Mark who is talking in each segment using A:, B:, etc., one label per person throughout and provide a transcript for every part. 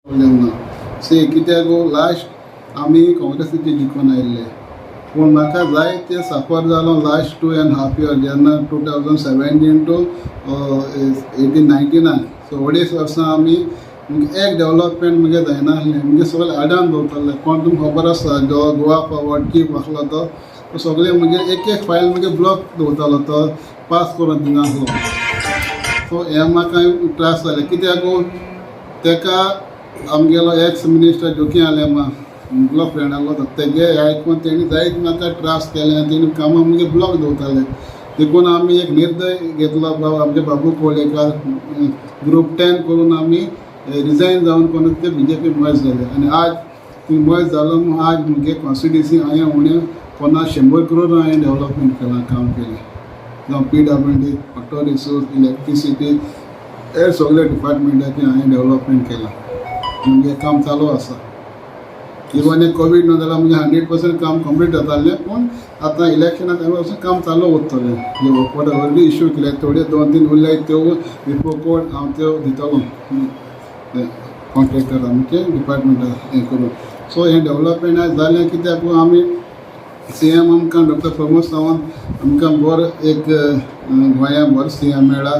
A: Problem ना. C, कित्याक last आमी काँग्रेसीचे जिखून आयिल्ले, पूण म्हाका जाय ते सफर जालो लास्ट 2.5 इयर, जेन्ना 2017 टू 18 19नान. सो अडेच वर्सां आमी एक डेवलपमेंट मुगे जायनासलें. म्हणजे सगळे आडान दवरताले. कोण तुमकां खबर आसा, जो गोवा फॉरवर्ड चीफ आसलो तो तो सगळे मुगे एक एक फायल मुगे ब्लॉक दवरतालो, तो पास करून दिनासलो. सो हें म्हाका त्रास जाले, कित्याक तेका आमगेलो एक्स मिनिस्टर जोकीं आलेमा मुगलो फ्रेंड आहलो तो, तेजे आयकून तेणी जायत म्हाका त्रास केले आनी तेणी कामां मुगे ब्लॉक दवरताले. देखून आमी एक निर्णय घेतलो, बाबा आमचे बाबू कोळेकार ग्रूप 10 करून आमी रिजायन जावन कोण ते बीजेपी मर्ज जाले. आनी आज ती मर्ज जालो म्हूण आज मुगे कॉन्स्टिट्युन्सी हांवें उणें 50, 100 करोड हांवें डेवलपमेंट केलां, काम केलें, जावं पीडब्ल्यूडी, वॉटर रिसोर्स, इलेक्ट्रिसिटी, हे सगळे डिपार्टमेंटाचें हांवें डेवलपमेंट केलां. म्हणजे काम चालू आसा. इवन एक कोवीड न जाल्यार म्हणजे 100% काम कंप्लीट जातालें, पूण आतां इलेक्शना टायमार वचून काम चालू उरतलें. जे वर्क ऑर्डर इश्यू केले, थोडे दोन तीन उरले, त्यो बिफोर कोर्ट हांव त्यो दितलो कॉन्ट्रॅक्टर आमचे डिपार्टमेंटा हें करून. सो हें डेवलपमेंट आज जालें कित्याक आमी सी एम आमकां डॉक्टर प्रमोद सावंत आमकां बरो एक गोंया बरो सी एम मेळ्ळा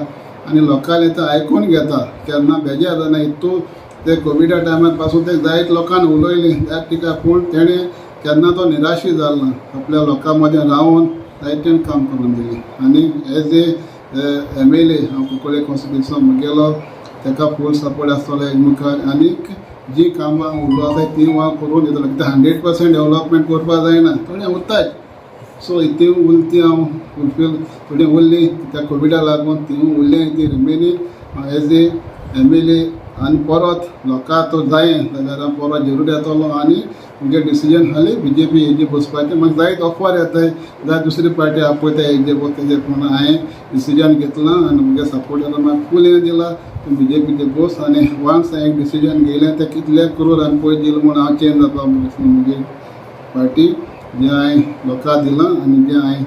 A: आनी लोकांनी तो आयकून घेता, केन्ना बेजार जायना. हितू ते कोविडा टायमार पासून ते जायत लोकांक उलयले जायत टिका, पूण तेणें केन्ना तो निराशी जालो ना. आपल्या लोकां मदें रावन जायतें काम करून दिलें. आनी एज ए एमएलए हांव कुंकळ्ळे कॉन्स्टिट्युन्सी मुगेलो तेका फूल सपोर्ट आसतलो एक मुखार. आनीक जी कामां उरलो आसा ती हांव करून दितलो, कित्याक 100% डेवलपमेंट करपाक जायना, थोडें उरताच. सो ती उरली ती हांव फुलफील, थोडी उरली त्या कोविडा लागून ती उरली, ती remaining as a MLA. आनी परत लोकां तो जाय जाल्यार हांव परत जरूर येतलो. आनी मुगे डिसिजन खाली बीजेपी हेजी बसपाचें. म्हाका जायत ऑफर येताय, जाय दुसरी पार्टी आपयता हेजे बस तेजे, पूण हांवें डिसिजन घेतलां आनी मुगे सपोर्टरान म्हाका फूल हें दिलां, तूं बीजेपीचे बस. आनी वन्स हांवें डिसिजन घेयलें, तें कितले करोड आनी पयशे दिले म्हूण हांव चेंज जाता मुगे पार्टी. जें हांवें लोकांक दिलां आनी जें हांवें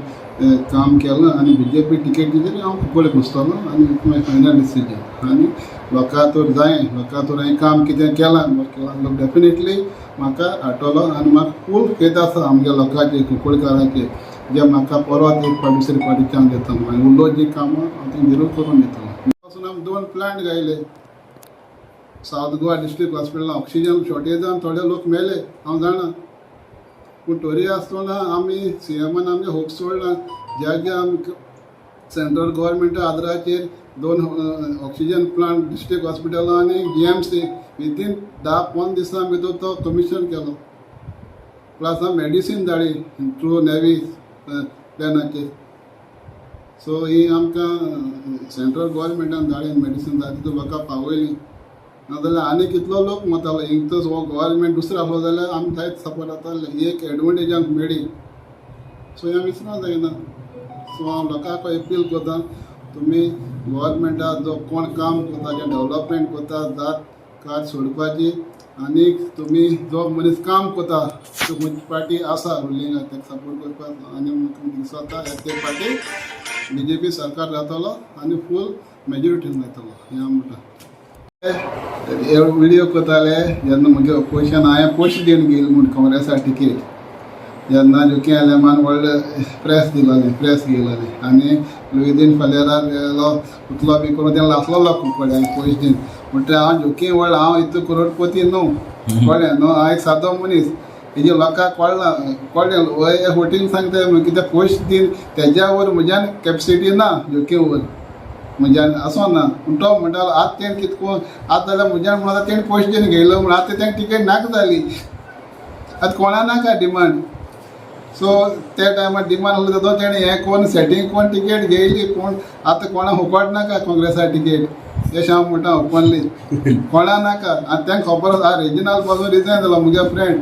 A: काम केलां आनी बीजेपी टिकेट दिली, हांव कुंकळ्ळे बसतलो आनी मागीर फायनल डिसिजन. आनी लोकां तर जाय, लोकां तर हांवें काम कितें केलां, बरें केलां, लोक डेफिनेटली म्हाका हाडटलो. आनी म्हाका फूल फेथ आसा आमगे लोकांचे, कुंकळकारांचे, जे म्हाका परत एक फावट दुसरी फावटी चान्स दिता. मागीर उरलो जी कामां हांव ती जरूर करून दितलो. पासून आमी दोन प्लांट घायले सावथ गोवा डिस्ट्रिक्ट हॉस्पिटलान. ऑक्सिजन शॉर्टेजान थोडे लोक मेले, हांव जाणा, पूण तरी आसतना आमी सी एमान आमगे होप सोडला. ज्या ज्या आमकां सेंट्रल गव्हर्मेंटा आदाराचेर दोन ऑक्सिजन प्लांट डिस्ट्रिक्ट हॉस्पिटलां आनी जीएमसी विथीन 10-15 दिसां भितर तो कमिशन केलो. प्लस हांव मेडिसीन धाडली थ्रू नेवी प्लॅनाचेर. सो ही आमकां सेंट्रल गव्हर्मेंटान धाडली मेडिसीन, जाय तितू लोकांक पावयली, नाजाल्यार आनी कितलो लोक मरतालो. हिंग हो गव्हर्मेंट दुसरो आसलो जाल्यार आमी जायत सपोर्ट जाताले. ही एक एडवांटेज आमकां मेळ्ळी. सो हें विसरूंक जायना. सो हांव लोकांक अपील करता, तुमी गव्हर्मेंटा जो कोण काम करता, जें डेवलपमेंट करता, जात कात सोडपाची आनी तुमी जो मनीस काम करता, तो खंयची पार्टी आसा रुलिंगाक ताका सपोर्ट करपाक. आनी म्हाका दिसता ते पार्टी बीजेपी सरकार जातलो आनी फूल मेजोरिटीन जातलो, हें हांव म्हणटा. हे व्हिडिओ करताले जेन्ना म्हगे ऑपोजिशन हांवें पयशे दिवन गेली म्हूण काँग्रेसा टिकेट, जेन्ना जोकी आलेमान व्हडले प्रेस दिलोलें, प्रेस घेयलोलें आनी लुईदीन फालेराक गेलो उतलो बी करून तेणें लासलेलो कुंकळ्ळे पयशे दिवन. म्हणटकीर हांव जोकी व्हडलो, हांव इतलो करोडपती न्हू, कळ्ळें न्हू? हांव एक सादो मनीस. हेजे लोकांक कळना, कळ्ळें? हे फटींग सांगता कित्याक पयशे दिवन तेज्या वयर म्हज्यान कॅपेसिटी ना, जोकी वयर म्हज्यान आसो ना. पूण तो म्हणटालो आतां तेणें कितें करून आतां जाल्यार म्हज्यान म्हणटा तेणें पयशे दिवन घेयलो म्हूण आतां तेणें टिकेट नाका जाली, आतां कोणा नाका डिमांड. सो त्या टायमार डिमांड आसलो तो तेणें हें कोण सेटींग कोण टिकेट घेयली, पूण आतां कोणा फुकट नाका काँग्रेसा टिकेट, अशें हांव म्हणटा ओपनली. कोणा नाका. आनी तांकां खबर आसा, रेजिनाल पासून रिजायन जालो मुगे फ्रेंड,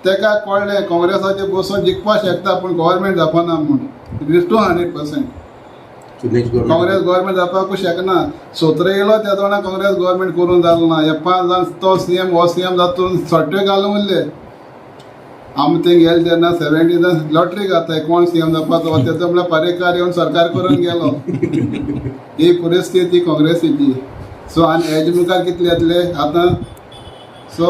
A: ताका कळ्ळें काँग्रेसाचे बसून जिखपाक शकता पूण गव्हर्मेंट जावपाना म्हूण. It is 200%.
B: Next government
A: Congress government जावपाकूच शकना. 17 येयलो त्या जाणा काँग्रेस गव्हर्मेंट करूंक जालो ना. हे पांच जाण तो सीएम हो सीएम जातून सट्ट्यो घालून उरले. आमी थंय गेले तेन्ना 70 लॉटरी घाताय कोण सीएम जावपाचो तेजो, म्हळ्यार पर्रीकार येवन सरकार करून गेलो. ही परिस्थिती काँग्रेसीची. सो आनी हेजे मुखार कितले येतले आतां? सो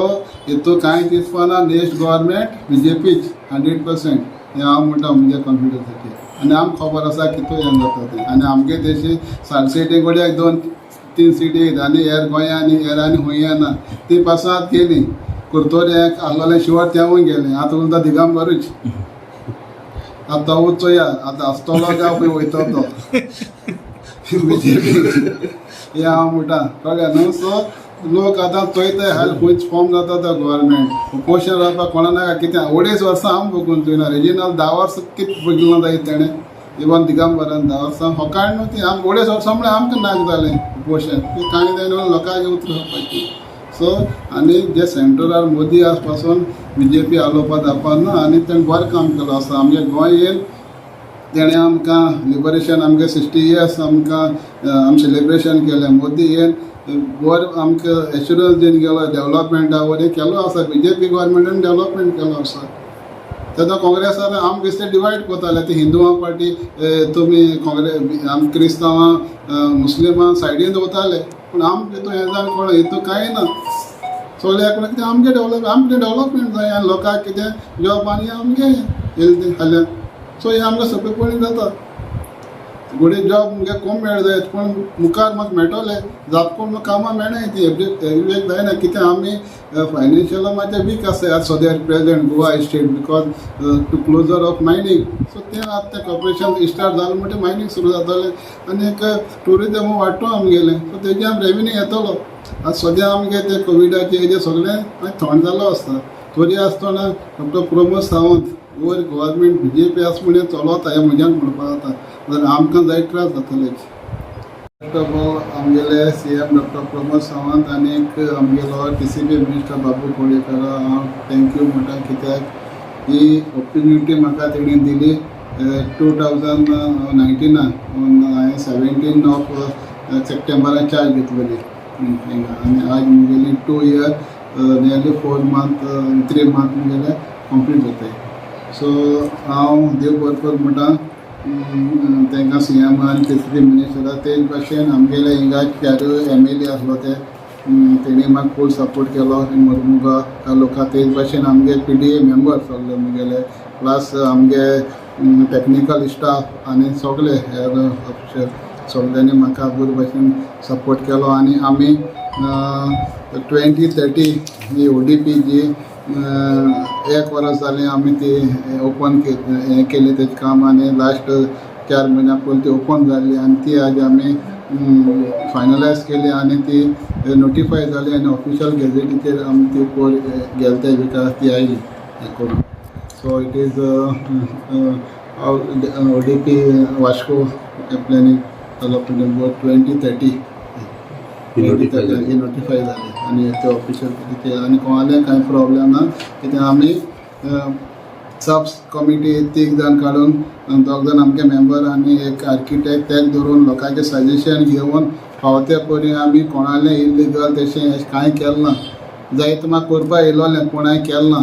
A: हितू कांय दिसपाना, नेक्स्ट गव्हर्मेंट बीजेपीच 100%, हें हांव म्हणटा मुगे कॉन्फिडन्साचेर. आनी आमकां खबर आसा कितू हें जाता तें. आनी आमगे तेशी सालसेटी गोड्याक 2-3 सिटी आनी हेर गोंया आनी हेर आनी खूंय येना, ती पासून आतां गेली. कुर्तोरी आहलोलें शिवर तेंवूय गेलें. आतां उरता दिगंबरूच. आतां तो चोया आतां आसतलो काय खंय वयतो तो बीजेपी, हें हांव म्हणटा, कळ्ळें न्हू. सो लोक आतां चोयता हाल खंयच फॉर्म जाता तो गव्हर्मेंट. उपोशण रावपाक कोणा नाका. कितें 2.5 वर्सां हांव बघून चोयना. रेजिनल 10 वर्सां कितें बघिल्लो जायत तेणें, इवन दिगंबरान 10 वर्सां होकाण न्हू ती. आम 2.5 वर्सां म्हळ्यार आमकां नाक जालें उपोशण. ती काणी जायना लोकांक उतर खावपाची. सो आनी जे सेंट्रलार मोदी आस पासून बीजेपी आलोवपा जावपा ना. आनी तेणें बरें काम केलो आसा आमगे गोंय येवन. तेणें आमकां लिबरेशन आमगे 60 इयर्स आमकां आमी सेलिब्रेशन केलें. मोदी येवन बरें आमकां एश्युरन्स दिवन गेलो, डेवलपमेंटा वरी केलो आसा. बीजेपी गव्हर्मेंटान डेवलपमेंट केलो आसा. तेन्ना काँग्रेसान आमकां दिसता डिवायड करताले ते. हिंदुआं पार्टी तुमी काँग्रेस, आम क्रिस्तांवां मुस्लिमां सायडीन दवरताले. पूण आम तितून हें जावन कोण हितून कांय ना. सगळ्याक कितें आमगें डेवलप, आमचें डेवलपमेंट जाय आनी लोकांक कितें जॉब आनी आमगें हेल्थ खाल्यान. सो हें आमकां सोंपेपणी जाता. घोडये जॉब मुगे कोम मेळ जायत, पूण मुखार म्हाका मेळटले जाप कोण कामां मेळनाय ती एवरी जायना. कितें आमी फायनान्शियल मातशें वीक आसा आतां सद्या present Goa state because to closure of mining. So तें आतां तें कॉर्पोरेशन स्टार्ट जालें म्हणटकीर मायनींग सुरू जातलें आनी एक ट्युरिजम वाडटलो आमगेलें. सो तेजी आम रेविन्यू येतलो. आतां सद्या आमगे ते कोविडाचे हेजे सगळें मागीर थंड जालो आसता. तरी आसतना डॉक्टर प्रमोद सावंत वयर गव्हर्मेंट बीजेपी आसा म्हणून चलता, हें म्हज्यान म्हणपाक जाता. जाल्यार आमकां जायत त्रास जातले. फर्स्ट ऑफ ऑल आमगेले सीएम डॉक्टर प्रमोद सावंत आनीक आमगेलो टीसीपी मिनिस्टर बाबू कोळयेकर हांव thank you म्हणटा, कित्याक ही ऑपर्च्युनिटी म्हाका तेणी दिली 2019. हांवें 17 ऑफ सप्टेंबराक चार्ज घेतलेली आनी आज मुगेली 2 year nearly 4 month, 3 month मुगेले कंप्लीट जाताय. सो हांव देव बरें कर म्हणटा तांकां, सीएम आनी टीसीपी मिनिस्टरा. तेच भाशेन आमगेले हिंगा चारूय एमएलए आसलो ते, तेणी म्हाका फूल सपोर्ट केलो मरमुगांव तालुका. तेच भाशेन आमगे पीडीए मेंबर सगळे मुगेले, प्लस आमगे टॅक्निकल स्टाफ आनी सगळे हेर ऑफिशल सगळ्यांनी म्हाका बरे भाशेन सपोर्ट केलो. आनी आमी 2030 ही ओडीपी जी एक वर्स जालें आमी ती ओपन हें केली तेजें काम. आनी लास्ट 4 म्हयन्या पयलीं ती ओपन जाल्ली आनी ती आज आमी फायनलायज केली आनी ती नोटिफाय जाली आनी ऑफिशियल गॅझेटीचेर आमी ती पयर गेले त्या विका ती आयली हें करून. So it is ODP Vasco Planning Development Board 2030.
B: He notify जाली.
A: ही नोटिफाय जाली आनी ते ऑफिशियल ते आनी कोणाले कांय प्रॉब्लेम ना. कित्याक आमी सब कमिटी तीग जाण काडून, दोग जाण आमचे मेंबर आनी एक आर्किटेक्ट, तेक धरून लोकांचे सजेशन घेवन फावो ते परी आमी कोणालें इल्लिगल तशें अशें कांय केलें ना. जायते म्हाका करपा येयलोलें, पूण हांवें केलें ना.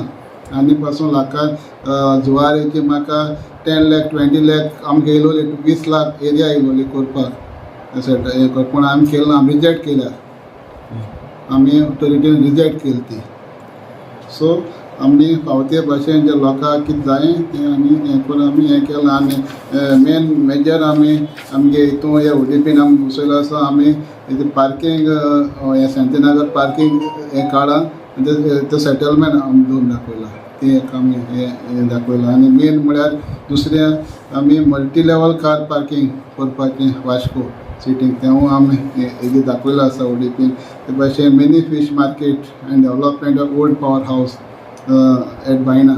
A: आनी पासून लोकां जुवारीची म्हाका 10 लाख, 20 लाख आमकां येयलोली, 20 लाख एरिया येयलोली करपाक अशें हें कर, पूण आमी केलें ना. रिजेक्ट केल्या आमी, ऑथोरिटीन रिजेक्ट केली ती. सो आमी फावो ते भाशेन जे लोकांक कितें जाय तें आमी हें करून आमी हें केलां. आनी मेन मेजर आमी आमगे हितून हे ओडीपीन आमी बसयलो आसा. आमी पार्कींग हें शांतीनगर पार्कींग हें काडा तें सेटलमेंट आमी दवरून दाखयलां. तें एक आमी हें दाखयलां. आनी मेन म्हळ्यार दुसरें आमी मल्टी लेवल कार पार्कींग करपाचें वास्को सिटीक, तेंवूय आमी हेजेर दाखयलो आसा ओडीपीन. ते भाशेन mini fish market and development of old power house at Baina,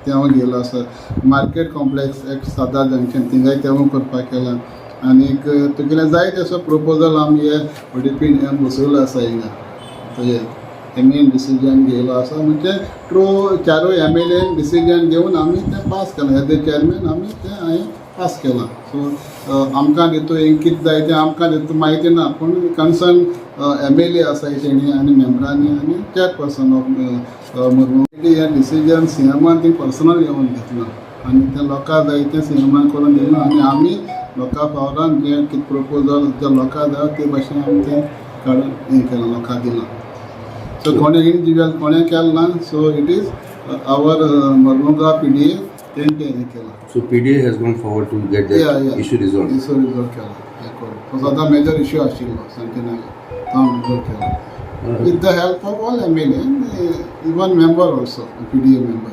A: तें हांव गेलो आसा. मार्केट कॉम्प्लेक्स एक सादा जंक्शन थिंगाय तेंवूय करपाक केलां. आनीक तुगेलें जाय तसो प्रोपोजल आमी हे ओडीपीन बसयलो आसा हिंगा. हे मेन डिसिजन घेयलो आसा म्हणजे थ्रू चारूय एमएलएन डिसिजन घेवन आमी तें पास केलां. एज ए चेअरमॅन आमी तें हांवें पास केलां. सो आमकां तितून कितें जाय तें आमकां तितून म्हायती ना, पूण कन्सर्न एमएलए आसाय तेणी आनी मेंबरांनी आनी चेअरपर्सन ऑफ मुर्मू हें डिसिजन सीएमान ती पर्सनल येवन घेतलां आनी तें लोकांक जाय तें सीएमान करून दिलां. आनी आमी लोकां फावरान जें कितें प्रोपोजल जे लोकांक जाय ते भाशेन आमी तें काडून हें केलां, लोकांक दिलां. सो कोणें इंडिविज्युअल कोणें केलें ना. So it is our Marmugao PDA, तेणें तें हें केलां.
B: So PDA has gone forward to get that issue resolved.
A: Issue resolve केला हें करून. तो सदां मेजर इश्यू आशिल्लो सांतिनागर, तो हांव रिजॉल्व केला with the help of all MLA, even member also, PDA member.